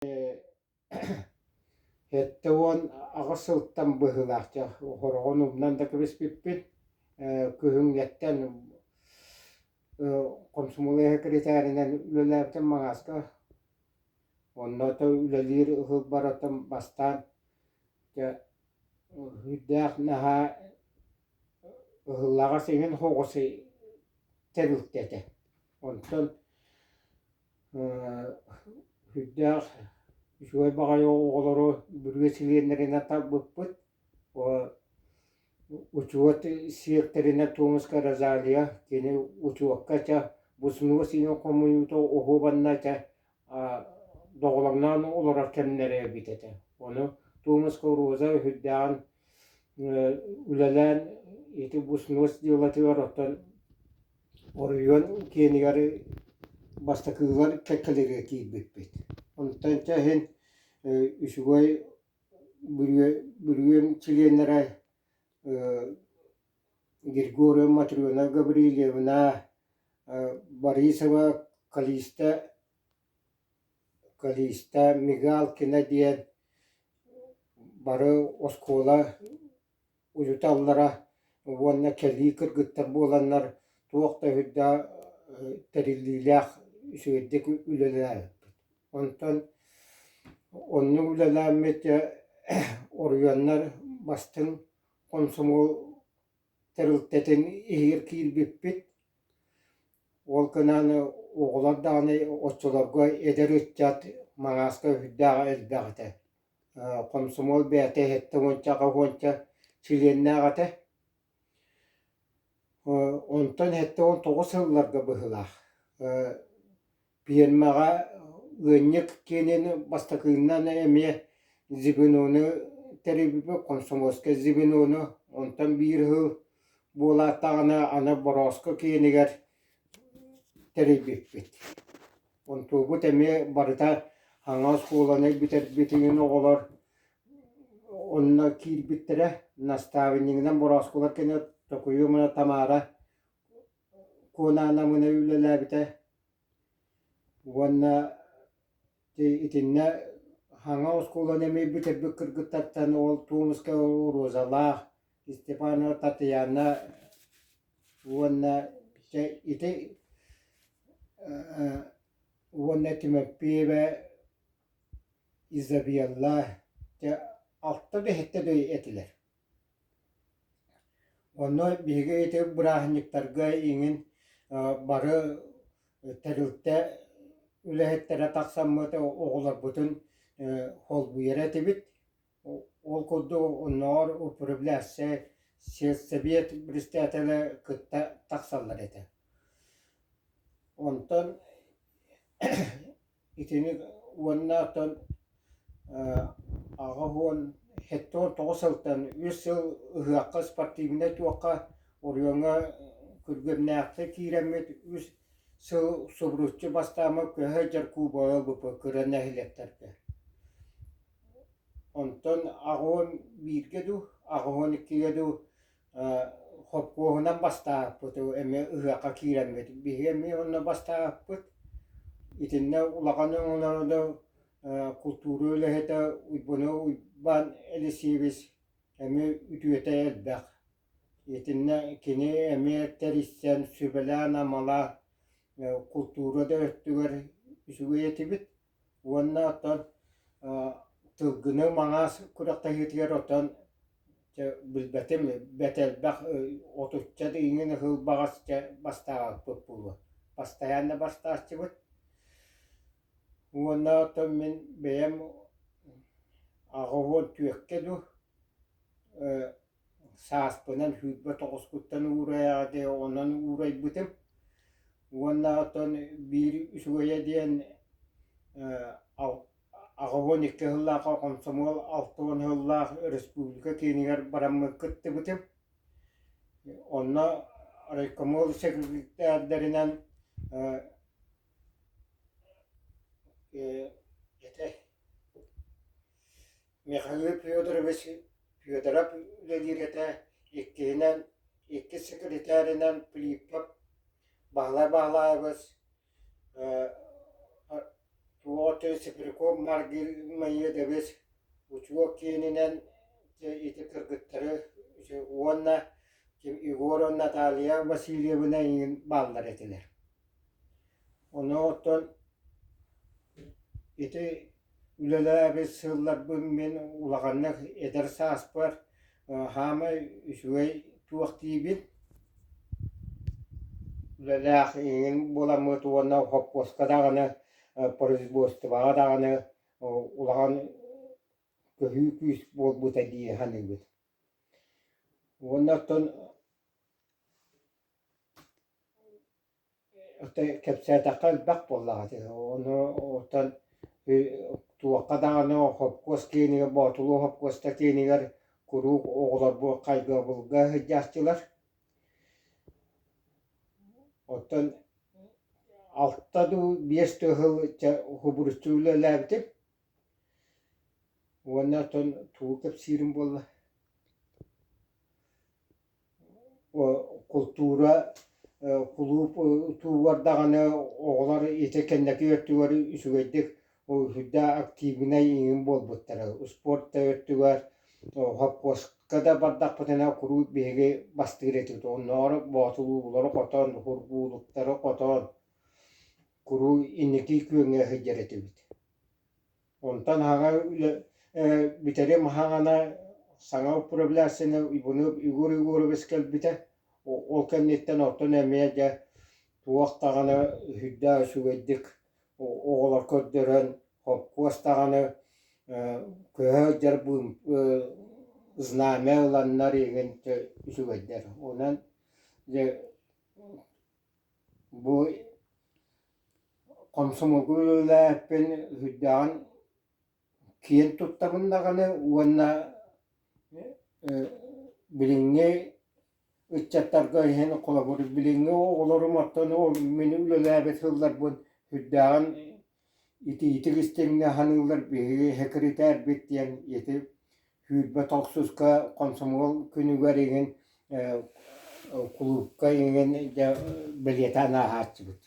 78 сылтан быһыылаах дьэ хороҕун умнан да кэбиспиппит. Күһүҥҥэттэн хомсомуол сэкирэтээринэн үлэлээбитим Маҥааска. Онно то үлэлиир ыһылбар оттон бастаан дьэ сүрдээх наһаа ыһыллаҕас иҥин соҕус тэрилтэ этэ. Онтон Сүрдээх үчүгэй баҕайы оҕолору бүрүө чилиэннэринэн талбыппыт. Учуот сиэктэринэн Томска Розалия кини учуокка чэ бусунуос иһин хомуйуута оһуобанна чэ доҕолоҥноон олорор кэмнэрэ эбит этэ. Ону Томска Роза сүрдээҕин үлэлээн ити бусунуос дьыалатыгар оттон Оройуон киинигэр бастакылар кэккэлэригэр киирбиппит. Онтон чэ иһин үчүгэй бүрүөм чилиэннэрэ Григорьева Матрена Гаврильевна, Борисова Калиста Калиста Мигалкина диэн бары оскуола уйуталлара уонна кэлии кыргыттар буоланнар туох да сүрдээх тэриллиилээх үчүгэйдик үлэлээбиппит. Онтон оннук үлэлээммит оройуоннар бастыҥ хомсомуол тэрилтэтин иһигэр киирбиппит. Ол гынан оҕолор даҕаны оччолорго эдэр ыччат Маҥааска сүрдээх элбэх этэ. Хомсомуол бэйэтэ иһиттэ уонча уонча чилиэннээх этэ. Онтон 79 сылларга быһыылаах пиэрмэҕэ ыанньык киэнин бастакыннан эмиэ звенону тэрийбиппит, комсомольскай звенону. Онтон биир сыл буолааттаҕына аны Борооско киэнигэр тэрийбиппит. Онтуобут эмиэ барыта саҥа оскуоланы бүтэрбитигин оҕолор онно киирбиттэрэ. Наставнигынан борооскулар кэнэ Токуйумана Тамара Куонаанамына үлэлээбитэ уонна итиннэ саҥа оскуоланы эмиэ бүтэрбит кыргыттартан ол Томскай Розалаах, Степанова Татьяна уонна дьэ ити уонна Тимофеева Изабелла дьэ алта да иһиттэ да этилэр. Онно биһиги ити бырааһынньыктарга иҥин бары тэрилтэ үлэһиттэрэ тахсаммыт оҕолорбутун холбуйар этибит. Ол курдук оннооҕор управляющай сельсовет председателэ кытта тахсаллар этэ. Онтон итини уонна оттон 87-79 сылтан үс сыл ыһыахха спортивнай туохха оройуоҥҥа күргүөмнээхтик киирэммит үс сыл субуруччу бастааммыт көһө сылдьар кубогы ылбыппыт кыра нэһилиэктэргэ. Онтон 81-гэ дуу, 82-гэ дуу хопкуоһунан бастаабыппыт эмиэ ыһыахха киирэммит. Биһиги эмиэ онно бастаабыппыт. Итиннэ улахан өҥөлөрү култуура үлэһитэ Уйбаныа Уйбаан Елисеевич эмиэ үтүөтэ элбэх. Итиннэ кини эмиэ тэрийсэн, сүбэлээн-амалаан култуура да өттүгэр үчүгэй этибит. Уонна оттон Тылгыны Маҥаас күрэхтэһиитигэр оттон дьэ билбэтим бэрт элбэх отучча да иҥин ыһыл баҕас дьэ бастаабаппыт буолуо. Бастайаан да бастааччыбыт. Уонна оттон мин бэйэм 84-кэ дуу Сааспынан 29-куттан уурайаҕа диэн онон уурайбытым. Уонна оттон биир үчүгэйэ диэн 82 сыллаахха хомсомуол 60 сыллаах республика киинигэр бараммыт кыттыбытым. Онно райкомол секретардарынан этэ Михаил Федорович Федоров үлэлиир этэ, иккиһинэн, иккис секретарынан Филиппов Баһылай Баһылаайабыс. Туох Сибиряков Маргимаедович учуо киэнинэн ити кыргыттары уонна Егорова Наталья Васильевна эҥин бааллар этилэр. Ону оттон ити үлэлээбит сылларбын мин улаханнык эдэр сааспар хаамай үчүгэй туох диибин үлэлээх иҥин буоламмыт уонна хоппуоска даҕаны производствоҕа даҕаны улахан көһүү күүс буолбута дии саныыбын. Уонна оттон кэпсээтэххэ элбэх буоллаҕа ити. Ону оттон туохха даҕаны хопкуос киэнигэр Боотулуу хопкуоста киэнигэр куруук оҕолорбут хайгабылга сылдьааччылар. Оттон алта дуу, биэс дуу сыл хубуруччу үлэлээбитим. Уонна оттон тугу кэпсиирим буолла? Култуура кулууп туугар даҕаны оҕолор ити кэнники өттүгэр үчүгэйдик сүрдээх активнай иҥин буолбуттара. Спорт да өттүгэр хопкуоска да бардахпытына куруук биһиги бастыыр этибит. Оннооҕор боотулуулары хотон, хургуулуктары хотон куруук инники күөҥҥэ сылдьар этибит. Онтон аҕа үлэ бүтэрим аһаҕана саҥа управляющайынан Иванов Егор Егорович кэлбитэ. Ол кэнниттэн оттон эмиэ дьэ туох даҕаны сүрдээх үчүгэйдик оҕолор көрдөрөн, холкуос даҕаны көһө сылдьар знамя ыланнар игин үчүгэйдэр. Онон дьэ бу Хомсомуолга үлэлээппин сүрдээҕин киэн туттабын даҕаны уонна билиҥҥи ыччаттарга иһин холобур билиҥҥи оҕолорум оттон ол мин үлэлээбит сылларбын сүрдээҕин итиитик истиҥҥэ саныыллар биһиги сэкиритээрбит диэн ити 29-ка комсомол күнүгэр иҥин кулуупка иҥин дьэ бэлиэтээн ааһааччыбыт.